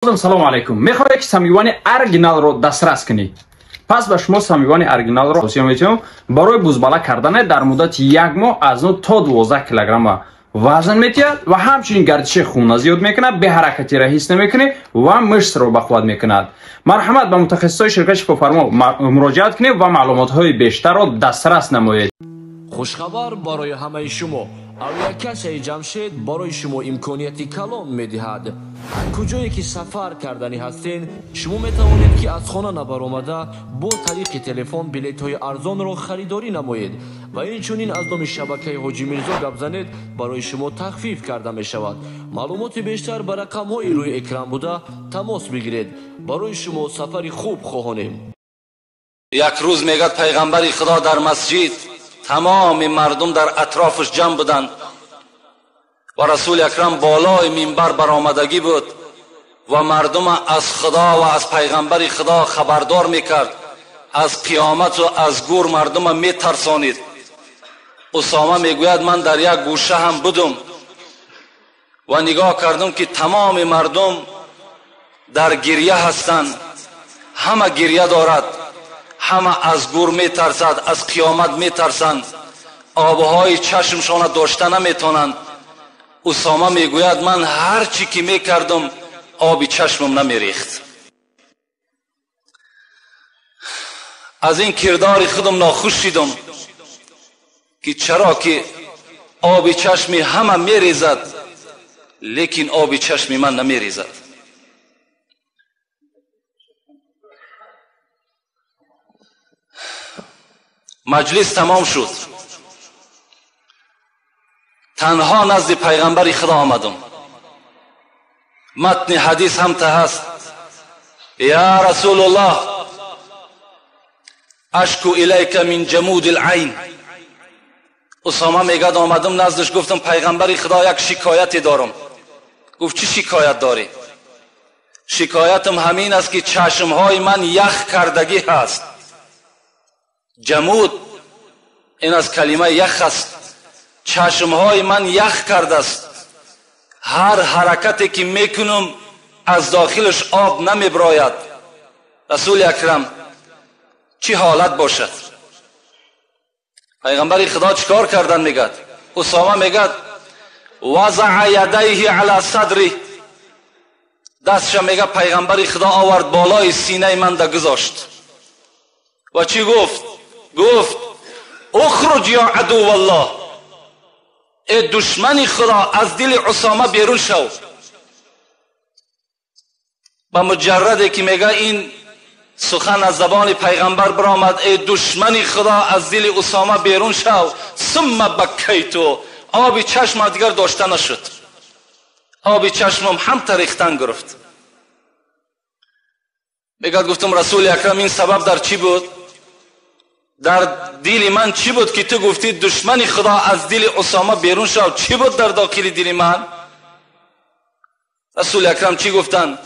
Салом алейкум. Мехоҳед, ки самивани оригиналро дастрас кунед? Пас ба шумо самивани оригиналро тавсия метиҳам. Барои бузбала кардане дар муддати як моҳ аз 9 то 12 килограмма вазн метиҳад ва ҳамчунин гардиши хуна зиёд мекунад, беҳаракатиро ҳис намекунед ва мышцро бақувват мекунад. Марҳамат, ба мутахассисои ширкати Шифофармо муроҷиат кунед ва маълумотҳои бештарро дастрас намоед. Хушхабар барои ҳамаи шумо: авиакассаи Ҷамшед барои шумо имконияти калон медиҳад. Куҷое ки сафар карданӣ ҳастен, шумо метавонед, ки аз хона набаромада, бо тариқи телефон билетҳои арзонро харидорӣ намоед ва инчунин аз номи шабакаи Ҳоҷи Мирзо гап занед, барои шумо тахфиф карда мешавад. Маълумоти бештар ба рақамҳои рӯи экран буда тамос бигиред. Барои шумо сафари хуб хоҳонем. Як рӯз, мегӯяд, пайғамбари Худо дар масҷид, тамоми мардум дар атрофаш ҷамъ буданд ва Расули Акрам болои минбар баромадагӣ буд ва мардума аз Худо ва аз пайғамбари Худо хабардор мекард, аз қиёмату аз гур мардума метарсонид. Усома мегӯяд, ман дар як гӯша ҳам будум ва нигоҳ кардум, ки тамоми мардум дар гирья ҳастанд, ҳама гирья дорад, ҳама аз гур метарсад, аз қиёмат метарсанд, обҳои чашмшона дошта наметонанд. Усома мегӯяд, ман ҳар чӣ ки мекардум, оби чашмам намерехт. Аз ин кирдори худам нохуш шидам, ки чаро ки оби чашми ҳама мерезад, лекин оби чашми ман намерезад. Маҷлис тамом шуд, танҳо назди пайғамбари Худо омадам. Матни ҳадис ҳам та ҳаст: «Я Расулуллоҳ, ашку илайка мин ҷамуди лайн». Усома мегӯяд, омадам наздаш, гуфтам: «Пайғамбари Худо, як шикояте дорам». Гуфт: «Чӣ шикоят дорӣ?» Шикоятам ҳамин аст, ки чашмҳои ман ях кардагӣ ҳаст. Ҷамуд ин аз калимаи ях аст. Чашмҳои ман ях кардааст, ҳар ҳаракате ки мекунам, аз дохилаш об намеброяд. Расули Акрам, чӣ ҳолат бошад? Пайғамбари Худо чӣ кор кардан? Мегӯяд Усома, мегӯяд: «Вазаа ядайҳи ала садри», дастша, мега, пайғамбари Худо овард, болои синаи ман да гузошт ва чӣ гуфт? Гуфт: «Ухруҷ ё адуваллоҳ», э душмани Худо, аз дили Усома берун шав. Ба муҷарраде ки, мега, ин сухан аз забони пайғамбар баромад, «Э душмани Худо, аз дили Усома берун шав», сумма баккайту, оби чашмам дигар дошта нашуд, оби чашмам ҳамта рехтан гирифт. Мегӯяд, гуфтам: «Расули Акрам, ин сабаб дар чӣ буд? Дар дили ман чӣ буд, ки ту гуфтӣ: „Душмани Худо, аз дили Усома берун шав"? Чӣ буд дар дохили дили ман?» Расули Акрам чӣ гуфтанд?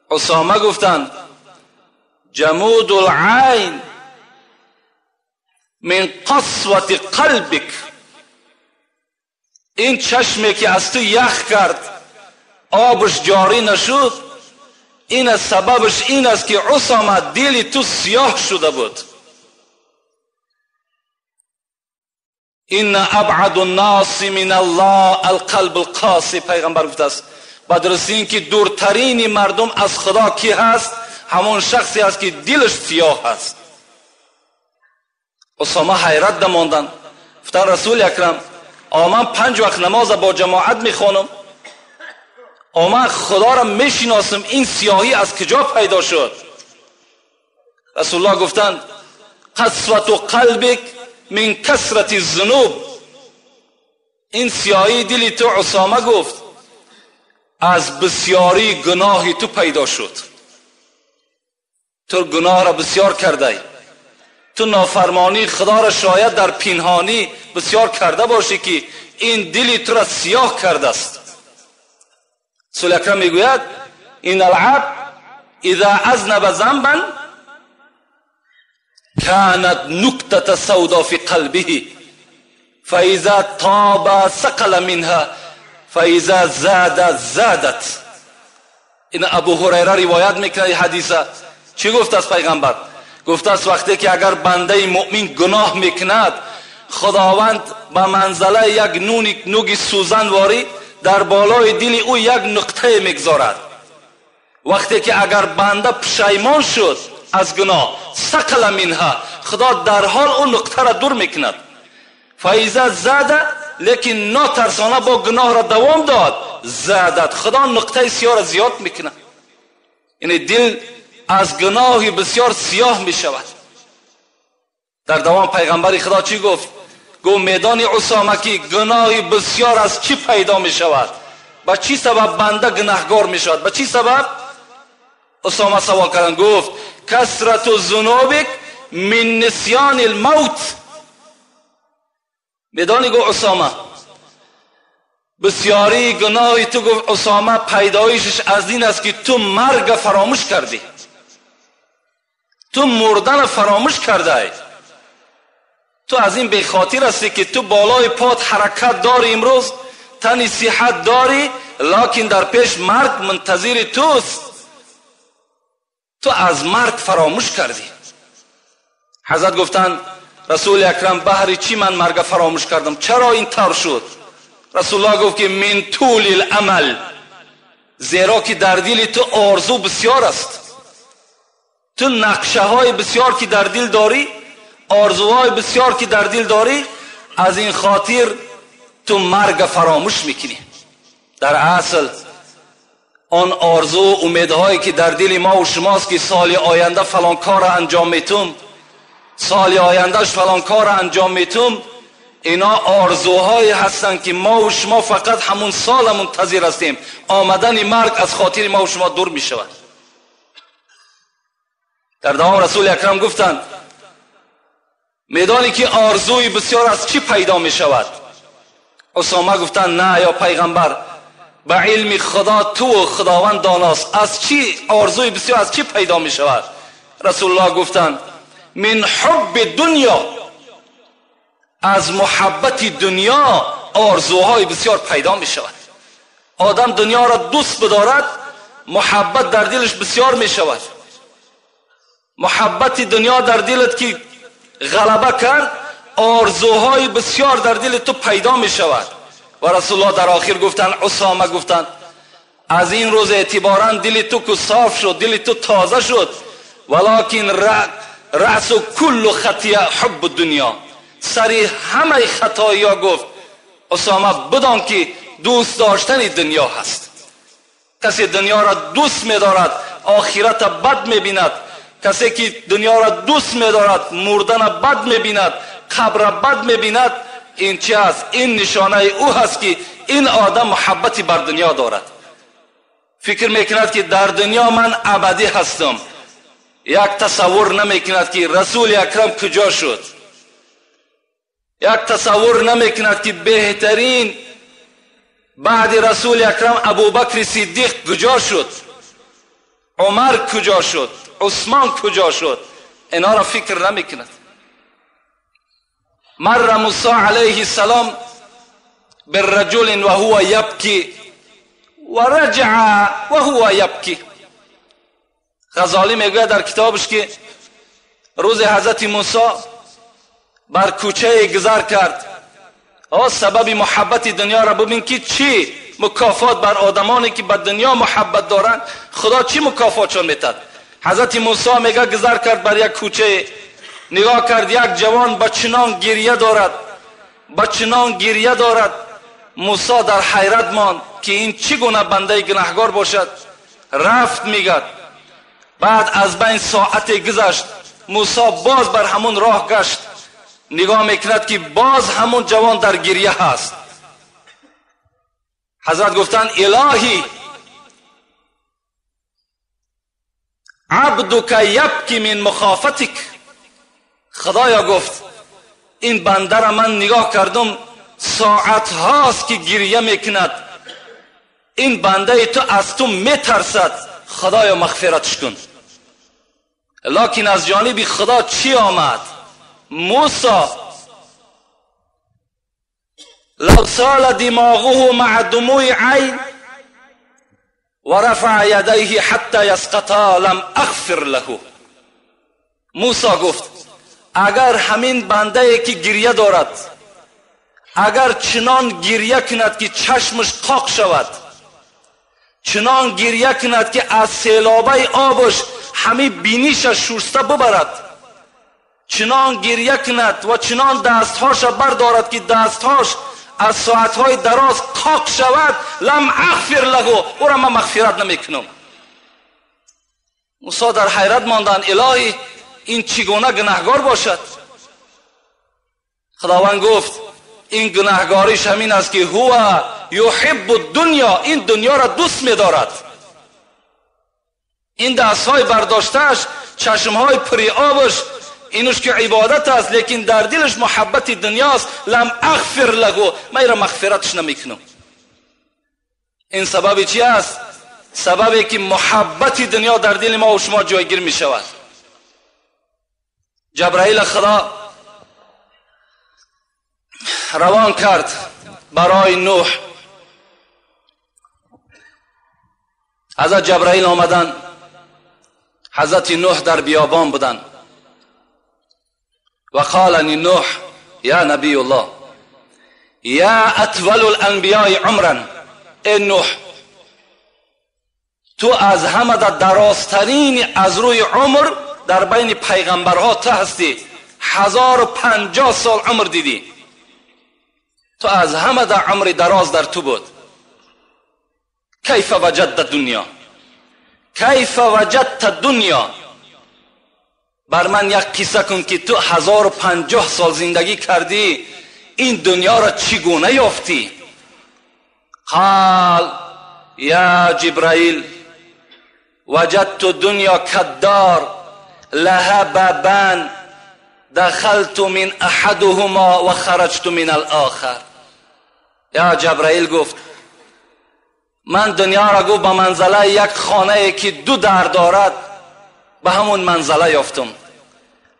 Усома, гуфтанд: «Ҷамуду лайн мин қасвати қалбик». Ин чашме ки аз ту ях кард, обаш ҷорӣ нашуд, ин аз сабабаш ин аст, ки, Усома, дили ту сиёҳ шуда буд. «Инна абъаду ннаси мин Аллоҳ алқалбу лқоси». Пайғамбар гуфтааст: ба дурустӣ, ин ки дуртарини мардум аз Худо кӣ ҳаст? Ҳамон шахсе аст, ки дилаш сиёҳ аст. Усома ҳайрат дамонданд, гуфтанд: «Расули Акрам, ман панҷ вақт намоза бо ҷамоат мехонам, ман Худоро мешиносам, ин сиёҳӣ аз куҷо пайдо шуд?» Расулуллоҳ гуфтанд: «Қасвату қалбик мин касрати зунуб». Ин сиёҳии дили ту, Усома, гуфт, аз бисёрии гуноҳи ту пайдо шуд. Ту гуноҳро бисёр кардай, ту нофармонии Худоро шояд дар пинҳонӣ бисёр карда бошӣ, ки ин дили туро сиёҳ кардааст. Расули Акрам мегӯяд: «Ин алабд иза азнаба замбан كانت نكتة سودا في قلبه، فإذا تاب سقل منها، فإذا زاد زادت». Ин Абу Ҳурайра ривоят мекунад ҳадиса. Чӣ гуфт аз пайғамбар? Гуфтааст вақте ки агар бандаи муъмин гуноҳ мекунад, Худованд ба манзалаи як нуги сӯзанворӣ дар болои дили ӯ як нуқтае мегузорад. Вақте ки агар банда пушаймон шуд аз гуноҳ, сақала минҳа, Худо дарҳол ӯ нуқтаро дур мекунад. Фаиза зада, лекин нотарсона бо гуноҳро давом дод, задат, Худо нуқтаи сиёҳро зиёд мекунад. Яъне дил аз гуноҳи бисёр сиёҳ мешавад. Дар давом пайғамбари Худо чӣ гуфт? Гуфт медони Усома ки гуноҳи бисёр аз чӣ пайдо мешавад? Ба чӣ сабаб банда гунаҳгор мешавад? Ба чӣ сабаб? Усома савол кардан, гуфт касрату зунубик мин нисёни лмавт. Медони, гуфт Усома, бисёрии гуноҳи ту, гуфт Усома, пайдоишаш аз ин аст ки ту марга фаромӯш кардӣ, ту мурдана фаромӯш кардаӣ. Ту аз ин бехотир ҳастӣ ки ту болои пот ҳаракат дорӣ, имрӯз тани сиҳат дорӣ, локин дар пеш марг мунтазири туст. Ту аз марг фаромӯш кардӣ. Ҳазрат гуфтанд Расули Акрам, баҳри чӣ ман марга фаромӯш кардам? Чаро ин тавр шуд? Расулуллоҳ гуфт ки мин тӯли ламал, зеро ки дар дили ту орзу бисёр аст. Ту нақшаҳои бисёр ки дар дил дорӣ, орзуҳои бисёр ки дар дил дорӣ, аз ин хотир ту марга фаромӯш мекунӣ. Дар асл он орзу умедҳое ки дар дили мо ва шумост ки соли оянда фалон корро анҷом метум, соли ояндаш фалон корро анҷом метум, ино орзуҳое ҳастанд ки мо ва шумо фақат ҳамун сола мунтазир ҳастем. Омадани марг аз хотири мо ва шумо дур мешавад. Дар давом Расули Акрам гуфтанд медонӣ ки орзуи бисёр аз чӣ пайдо мешавад? Усома гуфтанд на, ё пайғамбар, ба илми Худо ту Худованд доност, аз чӣ орзуи бисёр аз чӣ пайдо мешавад? Расулуллоҳ гуфтанд мин ҳубби дунё, аз муҳаббати дунё орзуҳои бисёр пайдо мешавад. Одам дунёро дӯст бидорад, муҳаббат дар дилаш бисёр мешавад. Муҳаббати дунё дар дилат ки ғалаба кард, орзуҳои бисёр дар дили ту пайдо мешавад. Ва Расулуллоҳ дар охир гуфтанд, Усома гуфтанд, аз ин рӯз эътиборан дили ту ку соф шуд, дили ту тоза шуд, валокин раъсу куллу хатия ҳуббу дунё, сари ҳамаи хатоиё, гуфт Усома, бидон ки дӯст доштани дунё ҳаст. Касе дунёро дӯст медорад, охирата бад мебинад. Касе ки дунёро дӯст медорад, мурдана бад мебинад, қабра бад мебинад. Ин чи аст? Ин нишонаи ӯ ҳаст ки ин одам муҳаббати бар дунё дорад. Фикр мекунад ки дар дунё ман абадӣ ҳастам. Як тасаввур намекунад ки Расули Акрам куҷо шуд. Як тасаввур намекунад ки беҳтарин баъди Расули Акрам Абубакри Сиддиқ куҷо шуд, Умар куҷо шуд, Усмон куҷо шуд. Инҳоро фикр намекунад. Марра Мусо алайҳи салом бираҷулин ва ҳува ябки ва раҷаа ва ҳува ябки. Ғазолӣ мегӯяд дар китобаш ки рӯзи ҳазрати Мусо бар кӯчае гузар кард. Сабаби муҳаббати дунёро бибин ки чӣ мукофот бар одамоне ки ба дунё муҳаббат доранд, Худо чӣ мукофотшон метад. Ҳазрати Мусо мега гузар кард бар як кӯчае, нигоҳ кард як ҷавон ба чунон гирья дорад, ба чунон гирья дорад. Мусо дар ҳайрат монд ки ин чӣ гуна бандаи гунаҳгор бошад. Рафт, мегӯяд, баъд аз байн соате гузашт, Мусо боз бар ҳамун роҳ гашт, нигоҳ мекунад ки боз ҳамун ҷавон дар гирья ҳаст. Ҳазрат гуфтанд илоҳӣ абдука ябки мин мухофатик. Худоё, гуфт, ин бандара ман нигоҳ кардам, соатҳост ки гирья мекунад, ин бандаи ту аз ту метарсад, Худоё мағфиратш кун. Локин аз ҷониби Худо чӣ омад? Мусо лав сола димоғуҳу маа думӯи айн ورفع يديه حتى يسقطا لم اغفر له. موسی گفت اگر همین بنده که گریه دارد، اگر چنان گریه کند که چشمش قاق شود، چنان گریه کند که از سیلابه آبش همه بینیش شسته ببرد، چنان گریه کند و چنان دستهاش بردارد که دستهاش از ساعتهای دراز قاق شود، لم اغفر له، او را من مغفرت نمیکنم. موسی در حیرت ماندند، الهی این چگونه گناهگار باشد؟ خداوند گفت این گناهگاریش همین است که هو یحب الدنیا، این دنیا را دوست می‌دارد. این دستهای برداشتهش، چشمهای پری آبش، اینوش که عبادت است، لیکن در دلش محبت دنیاست. لم اغفر له، من را مغفرتش نمیکنم. این سبب چی است؟ سببی که محبت دنیا در دل ما و شما جایگیر می شود. جبرائیل خدا روان کرد برای نوح. حضرت جبرائیل آمدن، حضرت نوح در بیابان بودن. و قال نوح یا نبی الله یا اطول الانبیاء عمرا، ای نوح تو از همه درازترین از روی عمر در بین پیغمبرها تو هستی، 1050 سال عمر دیدی، تو از همه در عمر دراز در تو بود. کیف وجدت دنیا، کیف وجدت دنیا، بر من یک قصه کن که تو 1050 سال زندگی کردی، این دنیا را چگونه یافتی؟ قال یا جبرائیل وجدت دنیا کدار لها بابان دخلت من احدهما و خرجت من الاخر. یا جبرائیل گفت من دنیا را گفت به منزله یک خانه که دو در دارد به همون منزله یافتم،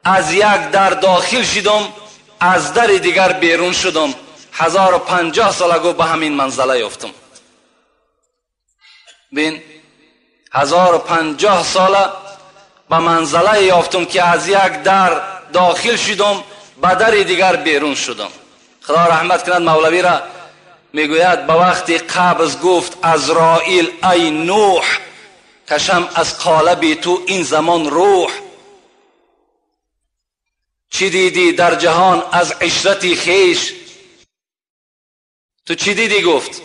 از یک در داخل شدم، از در دیگر بیرون شدم، 1050 سال گفت به همین منزله یافتم. بین 1050 سال به منزله یافتم که از یک در داخل شدم به در دیگر بیرون شدم. خدا رحمت کند مولوی را میگوید به وقتی قبض گفت عزرائیل ای نوح کشم از قالب تو این زمان روح، چی دیدی در جهان از عشرتی خیش؟ تو چی دیدی؟ گفت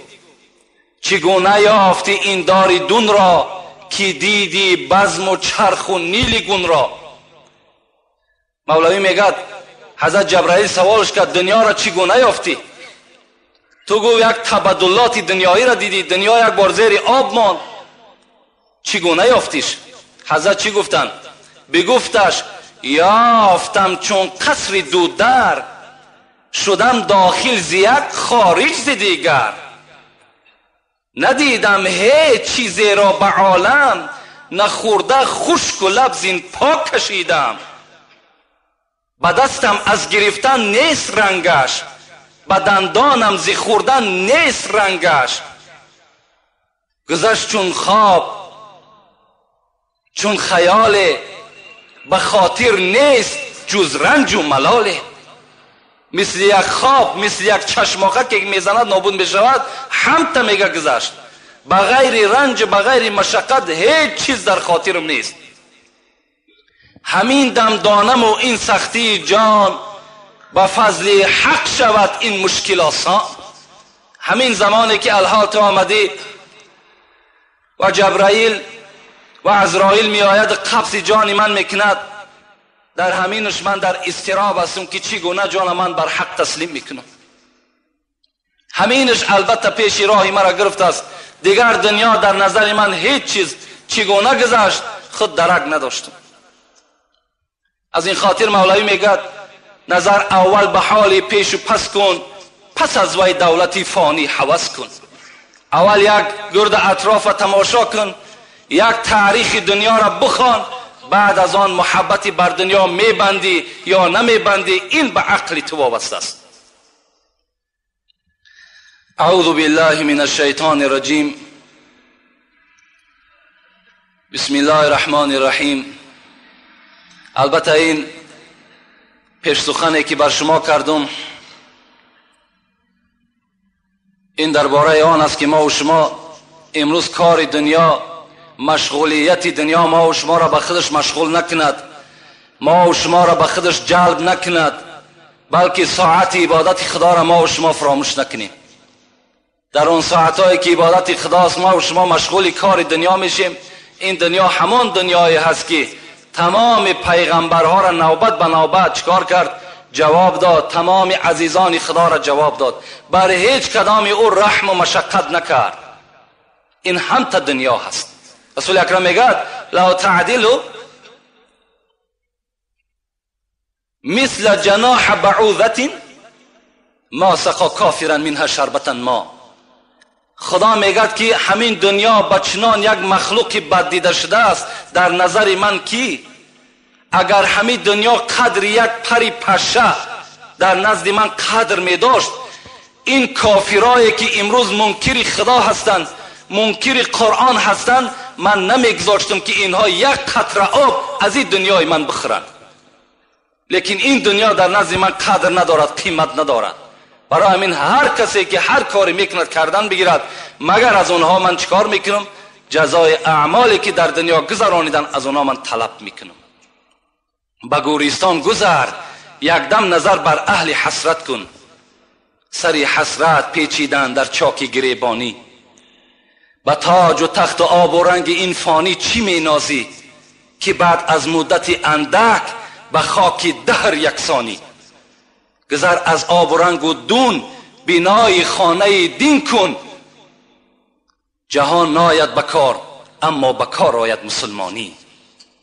چگونه یافتی این داری دون را که دیدی بزم و چرخ و نیل گون را؟ مولوی میگد حضرت جبرائیل سوالش کرد دنیا را چگونه یافتی؟ تو گفت یک تبدلات دنیایی را دیدی، دنیا یک بار زیر آب ماند، چگونه یافتیش؟ حضرت چی گفتن؟ بگفتش یافتم چون قصر دو در، شدم داخل ز یک خارج ز دیگر، ندیدم هیچ چیزی را به عالم، نخورده خشک و لب زین پاک کشیدم، به دستم از گرفتن نیست رنگش، به دندانم ز خوردن نیست رنگش، گذشت چون خواب چون خیال، به خاطر نیست جز رنج و ملاله. مثل یک خواب، مثل یک چشماقه که میزند نابود میشود، هم تا میگه گذشت، به غیر رنج به غیر مشقت هیچ چیز در خاطرم نیست. همین دم دانم و این سختی جان، به فضل حق شود این مشکل آسان. همین زمانی که الحال تو آمدی و جبرائیل و عزرائیل می آید قبض جان من میکند، در همینش من در اضطراب هستم که چگونه جان من بر حق تسلیم میکنم. همینش البته پیش راه مرا گرفت است، دیگر دنیا در نظر من هیچ چیز چگونه گذشت خود درک نداشتم. از این خاطر مولوی میگد نظر اول به حال پیش و پس کن، پس از وی دولتی فانی هوس کن. اول یک گرد اطراف تماشا کن، یک تاریخ دنیا را بخوان، بعد از آن محبتی بر دنیا میبندی یا نمیبندی، این به عقل تو وابسته است. اعوذ بالله من الشیطان الرجیم. بسم الله الرحمن الرحیم. البته این پیش سخنی که بر شما کردم این درباره آن است که ما و شما امروز کار دنیا، مشغولیت دنیا ما و شما را به خودش مشغول نکند، ما و شما را به خودش جلب نکند، بلکه ساعت عبادت خدا را ما و شما فراموش نکنیم. در اون ساعتهایی که عبادت خداست ما و شما مشغول کار دنیا میشیم. این دنیا همان دنیایی هست که تمام پیغمبرها را نوبت به نوبت چکار کرد؟ جواب داد. تمام عزیزان خدا را جواب داد، بر هیچ کدام او رحم و مشقت نکرد. این هم تا دنیا هست. رسول اکرم میگه لو تعدلوا مثل جناح بعوضة ما سقا کافرا منها شربة ما. خدا میگه که همین دنیا با چنان یک مخلوق بد دیده شده است در نظر من کی اگر همین دنیا قدر یک پری پشه در نزد من قدر می داشت، این کافرایی که امروز منکر خدا هستند، منکر قرآن هستند، من نمیگذاشتم که اینها یک قطره آب از این دنیای من بخورند. لیکن این دنیا در نزد من قدر ندارد، قیمت ندارد. برای همین هر کسی که هر کاری میکند کردن بگیرد، مگر از اونها من چیکار میکنم؟ جزای اعمالی که در دنیا گذرانیدن از اونها من طلب میکنم. به گورستان گذر، یک دم نظر بر اهل حسرت کن. سری حسرت پیچیدن در چاک گریبانی، به تاج و تخت و آب و رنگ این فانی چی مینازی که بعد از مدت اندک به خاک دهر یکسانی. گذر از آب و رنگ و دون، بینای خانه دین کن. جهان ناید به کار، اما به کار آید مسلمانی.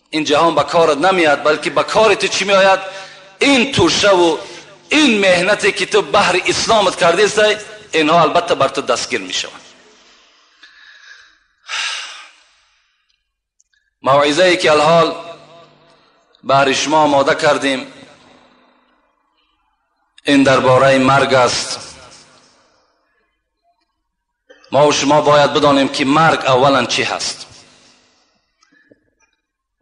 این جهان به کارت نمیاد، بلکه به کار تو چی میآید؟ این توشه و این مهنتی که تو بهر اسلامت کرده است، اینها البته بر تو دستگیر میشوند. موعظه ای که الحال بهر شما آماده کردیم این درباره مرگ است. ما و شما باید بدانیم که مرگ اولا چی هست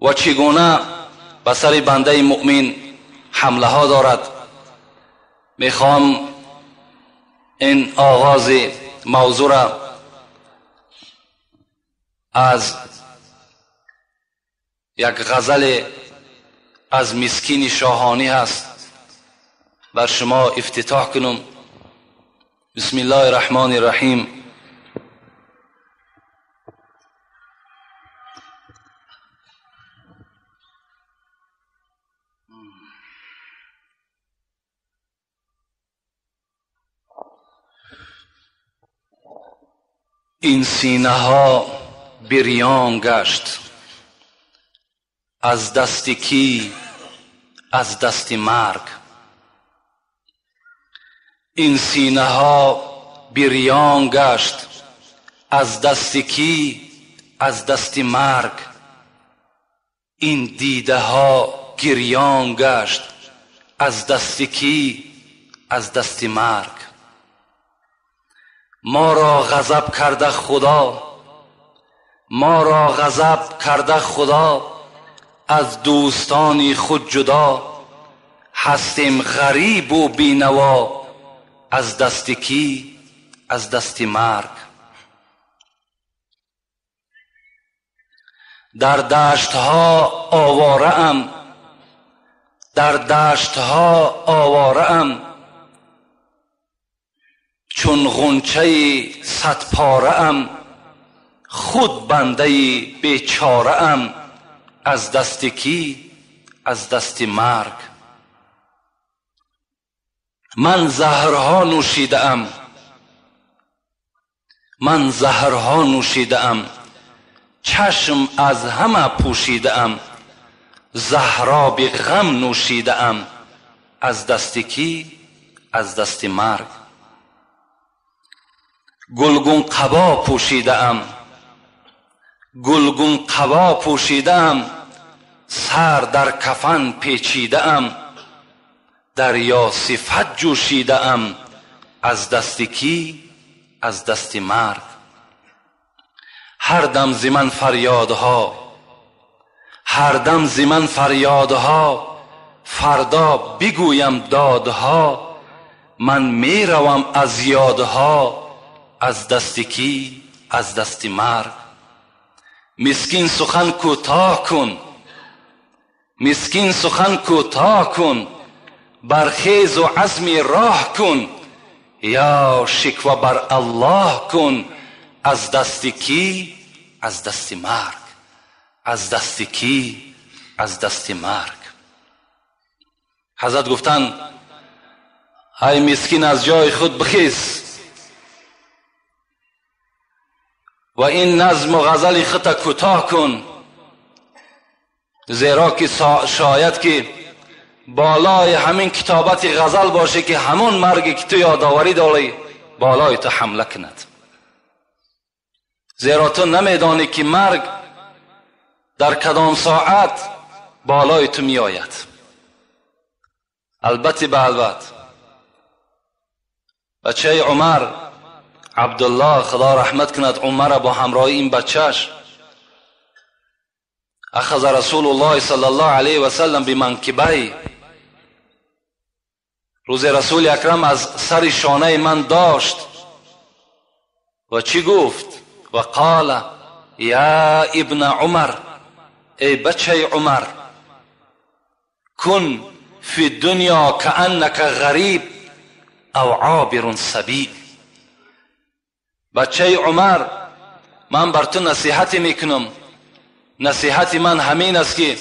و چگونه به سر بنده مؤمن حمله ها دارد. میخوام این آغاز موضوع را از یک غزل از مسکین شاهانی هست بر شما افتتاح کنم. بسم الله الرحمن الرحیم. این سینه ها بریان گشت از دست کی؟ از دست مرگ. این سینه ها بریان گشت از دست کی؟ از دست مرگ. این دیده ها گریان گشت از دست کی؟ از دست مرگ. ما را غضب کرده خدا، ما را غضب کرده خدا، از دوستان خود جدا. هستیم غریب و بینوا از دست کی؟ از دست مرگ. در دشت ها آواره ام، در دشت ها آواره ام، چون غنچه صد پاره ام، خود بنده بیچاره ام، از دست کی؟ از دست مرگ. من زهرها نوشیده ام، من زهرها نوشیده ام، چشم از همه پوشیده ام، زهراب غم نوشیده ام، از دست کی؟ از دست مرگ. گلگون قبا پوشیده ام، گلگون قبا پوشیده ام، سر در کفن پیچیده ام، دریا صفت جوشیده ام، از دست کی؟ از دست مرگ. هر دم ز من فریادها، هر دم ز من فریادها، فردا بگویم دادها، من میروم از یادها، از دست کی؟ از دست مرگ. مسکین سخن کوتاه کن، مسکین سخن کوتاه کن، برخیز و عزم راه کن، یا شکوه بر الله کن، از دست کی؟ از دست مرگ. از دست کی؟ از دست مرگ. حضرت گفتند ای مسکین از جای خود بخیز و این نظم و غزل خود کوتاه کن، زیرا که شاید که بالای همین کتابت غزل باشه که همون مرگی که تو یادآوری داری بالای تو حمله کند، زیرا تو نمیدانی که مرگ در کدام ساعت بالای تو می آید. البته به البته بچه عمر عبدالله خدا رحمت کند عمر با همراهی این بچهش، اخذ رسول الله صلی الله علیه و سلم بمنکبی، روز رسول اکرم از سر شانه من داشت و چی گفت؟ و قال یا ابن عمر، ای بچه عمر، کن فی الدنیا کأنک غریب او عابر سبیل. بچه عمر، من بر تو نصیحت میکنم، نصیحت من همین است که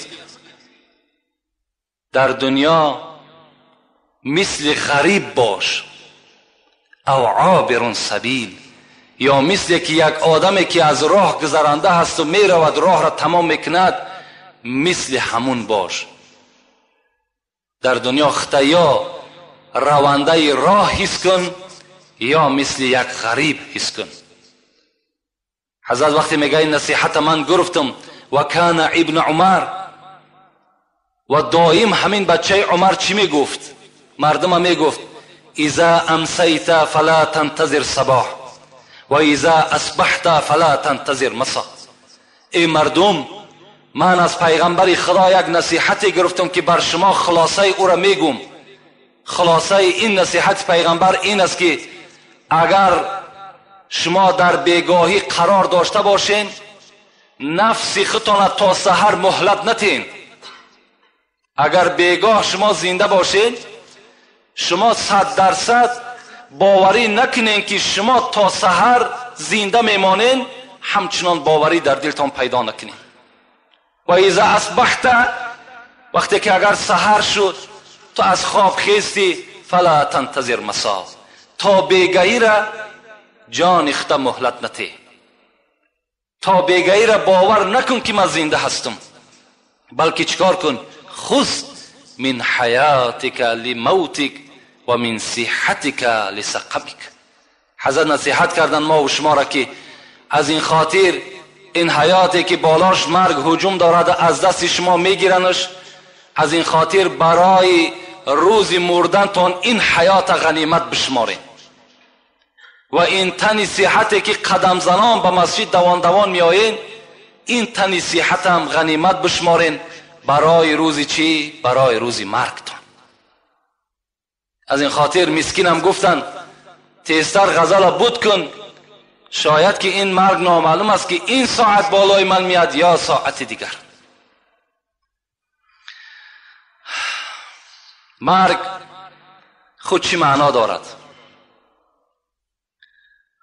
در دنیا مثل غریب باش، او عابر سبیل، یا مثل که یک آدمی که از راه گذرانده هست و میرود راه را تمام میکند، مثل همون باش. در دنیا خطا یا رونده راه حس کن یا مثل یک غریب حس کن. حضرت وقتی میگه این نصیحت من گرفتم، و کان ابن عمر، و دائم همین بچه عمر چی میگفت؟ مردم میگفت اذا امسیت فلا تنتظر صباح و اذا اصبحت فلا تنتظر مساء. ای مردم، من از پیغمبر خدا یک نصیحتی گرفتم که بر شما خلاصه او را میگم. خلاصه این نصیحت پیغمبر این است که اگر شما در بیگاهی قرار داشته باشین، نفس خودتان تا سحر مهلت نتین. اگر بیگاه شما زنده باشین، شما 100% باوری نکنین که شما تا سحر زنده میمانین، همچنان باوری در دلتان پیدا نکنین. و اذا اصبحت، وقتی که اگر سحر شد تو از خواب خیستی، فلا تنتظر مساء، تا بیگاهی را جان خود مهلت نتی، تا بیگاهی را باور نکن که من زنده هستم، بلکه چیکار کن؟ خذ من حیاتک لموتک و من صحتک لسقمک. حضرت نصیحت کردن ما و شما را که از این خاطر این حیاتی که بالاش مرگ هجوم دارد از دست شما میگیرنش، از این خاطر برای روز مردنتان این حیات غنیمت بشمارین و این تن صحتی که قدم زنان به مسجد دوان دوان میآیین، این تن صحت هم غنیمت بشمارین برای روز چی؟ برای روز مرگتان. از این خاطر مسکینم گفتن تیزتر غزل بود کن، شاید که این مرگ نامعلوم است که این ساعت بالای من میاد یا ساعت دیگر. مرگ خود چی معنا دارد؟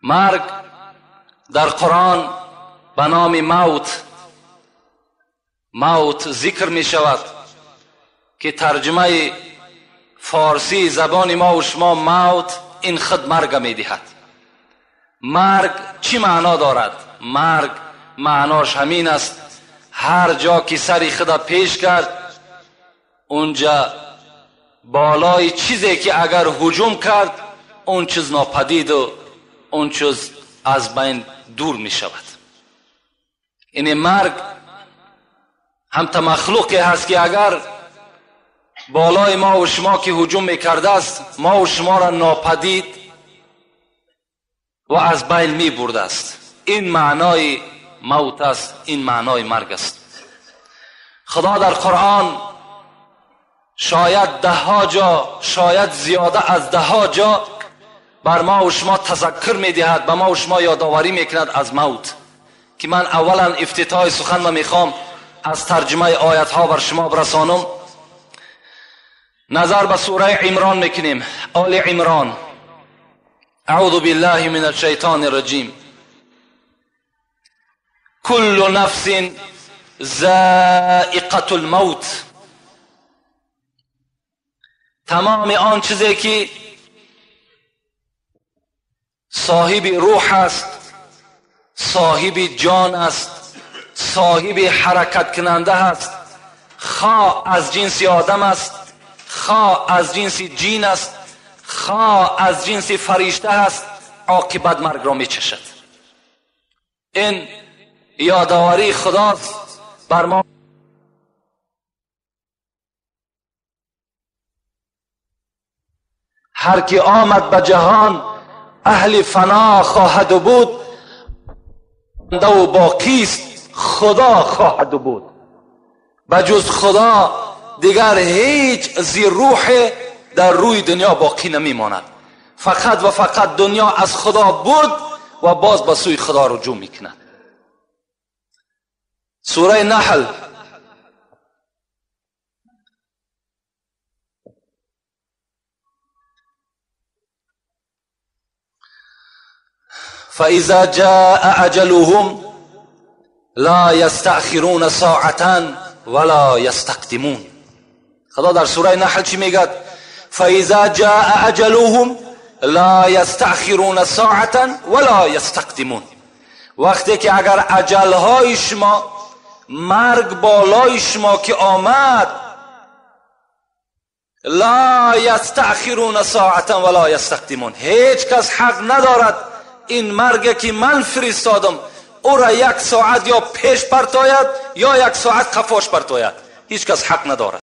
مرگ در قرآن به نام موت، موت ذکر می شود که ترجمه فارسی زبان ما و شما موت این خود مرگ می دهد. مرگ چی معنا دارد؟ مرگ معناش همین است، هر جا که سری خود پیش کرد اونجا بالای چیزی که اگر هجوم کرد اون چیز ناپدید و اون چیز از بین دور می شود. این مرگ هم تا مخلوقی هست که اگر بالای ما و شما که هجوم میکرده است، ما و شما را ناپدید و از بین می برده است. این معنای موت است، این معنای مرگ است. خدا در قرآن شاید ده ها جا، شاید زیاده از ده ها جا بر ما و شما تذکر میدهد، به ما و شما یادآوری میکند از موت، که من اولا افتتاح سخن ما میخوام از ترجمه آیت ها بر شما برسانم. نظر به سوره عمران میکنیم، آل عمران. اعوذ بالله من الشیطان الرجیم. کل نفس ذائقة الموت. تمام آن چیزی که صاحب روح است، صاحب جان است، صاحب حرکت کننده است، خواه از جنس آدم است، خواه از جنس جین است، خواه از جنس فرشته است، عاقبت مرگ را میچشد. این یادآوری خداست بر ما. هر کی آمد به جهان اهل فنا خواهد بود، و باقی است خدا خواهد بود. بجز خدا دیگر هیچ زیر روح در روی دنیا باقی نمیماند. فقط و فقط دنیا از خدا بود و باز به سوی خدا رجوع میکند. سوره نحل فإذا جاء أجلهم لا يستأخرون ساعة ولا يستقدمون. خدا در سوره نحل چی میگه؟ فإذا جاء أجلهم لا يستأخرون ساعة ولا يستقدمون. وقتی که اگر اجلهای شما، مرگ بالای شما که آمد، لا یستأخرون ساعة ولا یستقدمون، هیچ کس حق ندارد این مرگ که من فرستادم او را یک ساعت یا پیش پرتاید یا یک ساعت قفاش پرتاید. هیچ کس حق ندارد.